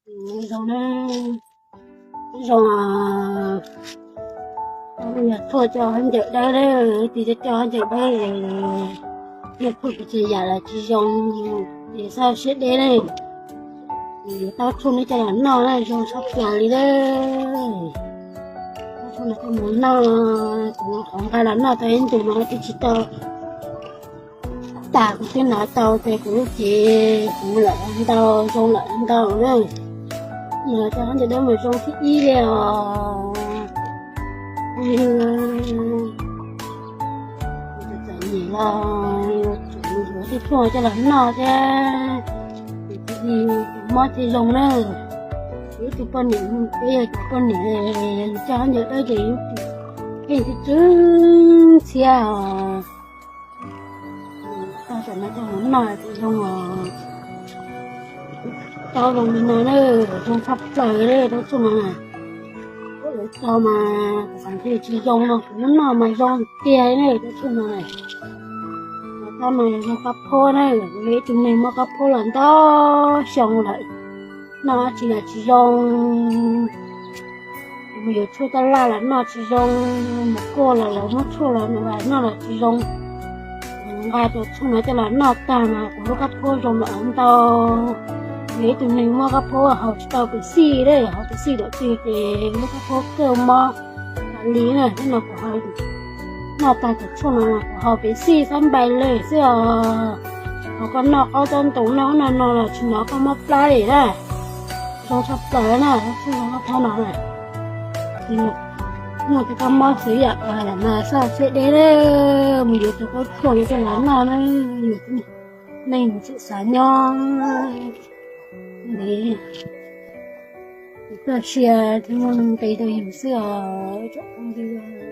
Zoo na, zoo, yog thuaj coj ncaws dawb, tis coj ncaws dawb, yog thuaj kuv tsis yam los tsis zoo, es xav siab deb ne. Taub tshuaj no coj los noj na zoo tshaj plaws li lawm. Taub tshuaj no coj mus noj, kuv qhov nqa los noj tau ib ntus no twb tsis tau tas, kuv twb hnov tau tias kuv lub cev kuv lawm ntau, zoo lawm ntau na. Nws coj ncaws dawb mas zoo thib ib li os. Txom nyem los yuav tej tshuaj coj los noj thiab, mob thiaj zoo na. Kuv ib tug poj niam, peb yog cov poj niam, coj ncaws dawb ces pheej tsw tsw ntxhiab os. Tau tam no coj mus noj ces zoo os. Taub zoo li no na, zoo tshaj plaws li taub tshuaj no. Kuv lawv tau mas kuv xav tias tsis zoo no, kuv muab noj mas zoo tiag li na taub tshuaj no. Taub no yog zoo qab phuab na, kuv yog ib tug neeg muab qab phuab los ntau xyoo lawm, noj dab tsi los tsis zoo. Mus yuav tshuaj taj laj los noj tsis zoo, mus kuaj los lawv muab tshuaj los noj los tsis zoo. Kuv nqa cov tshuaj no coj los noj tag mas kuv lub qab phuab zoo lawm ntau. Yog ib tug neeg muab qab phuab haus tsis tau pev xij li, haus pev xij dam tsi ces lub qab phuab kaj mob tas li na. Hnub no kuv noj tag cov tshuaj no kuv haus pev xij xab npais lawm xwb os. Thaum koj noj qaub taub ntoo noj ub noj no los tsis hnov koj mob plab li na. Zoo tshaj plaws na, tshuaj no thaub no na. Muaj tej kab mob xwb yam mas xav siab deb na, mus yuav tus khaub thuaj yuav coj los noj na, yus neeg tseem xav nyob li. Kuv txoj sia thiaj muaj nqis rau yus xwb os tsoom phooj ywg.